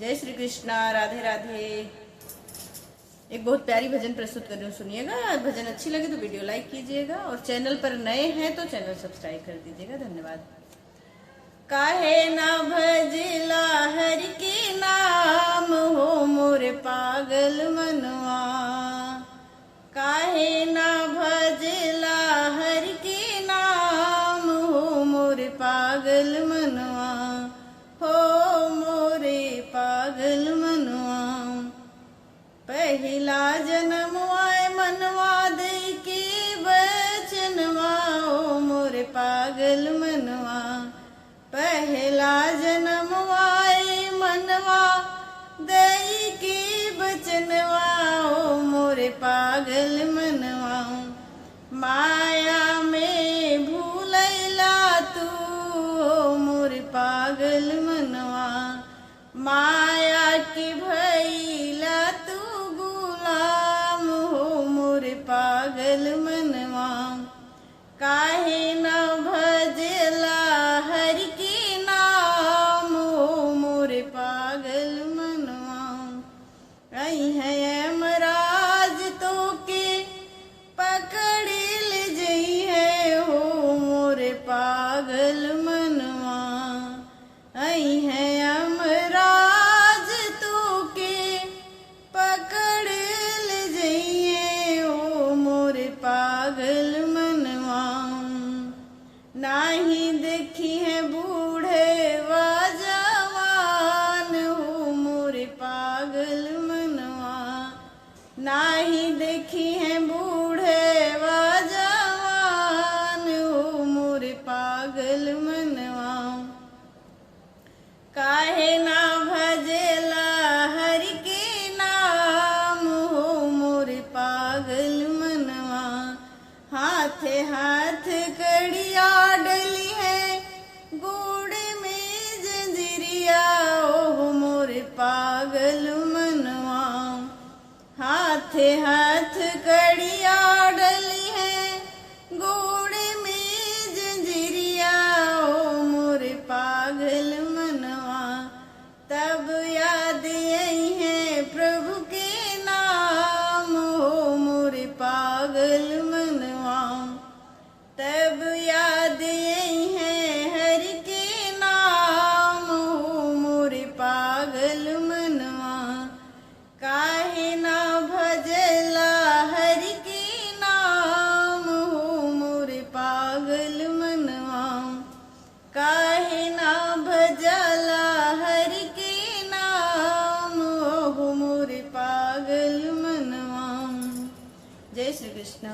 जय श्री कृष्णा, राधे राधे। एक बहुत प्यारी भजन प्रस्तुत कर रही हूँ, सुनिएगा। भजन अच्छी लगे तो वीडियो लाइक कीजिएगा और चैनल पर नए हैं तो चैनल सब्सक्राइब कर दीजिएगा। धन्यवाद। काहे ना भजला हरि के नाम हो मोरे पागल मनवा, काहे ना भजला हरि के नाम हो मोरे पागल मनवा, हो मोरे पागल मनवा। पहला जन्म आए मनवा दे के बचनवा, ओ मोरे पागल मनवा। पहला जन्म आए मनवा दे के बचनवा, ओ मोरे पागल मनवा। माया में भूलैला तू, ओ मोरे पागल मनवा। माया के भैला तू गुलाम, हो मोरे पागल मनवा। काहे न भजला हरि के नाम, हो मोरे पागल मनवा। आई है यमराज तो के पकड़ ले जई है, हो मोरे पागल मनवा। आई है यमराज तो के पकड़ ले जई है, हो मोरे पागल मनवा। नाही देखी है बूढ़े वा जवान, हो मोरे पागल मनवा। नाही देखी है बूढ़े वा जवान, हो मोरे पागल मनवा। काहे ना भजला हरि के नाम, हो मोरे पागल मनवा। हाथे हाथ कड़िया डली है, गोड़ में जंजीरिया, ओ मोरे पागल मनवा। हाथे हाथ कड़िया डली है, गोड़ में जंजीरिया, ओ मोरे पागल मनवा। तब याद आई है प्रभु के नाम, हो मोरे पागल मनवा। तब याद आई है हरि के नाम, हो मोरे पागल मनवा। काहे ना भजला हरि के नाम, हो मोरे पागल मनवा। काहे ना भजला हरि के नाम, हो मोरे पागल मनवा। जय श्री कृष्ण।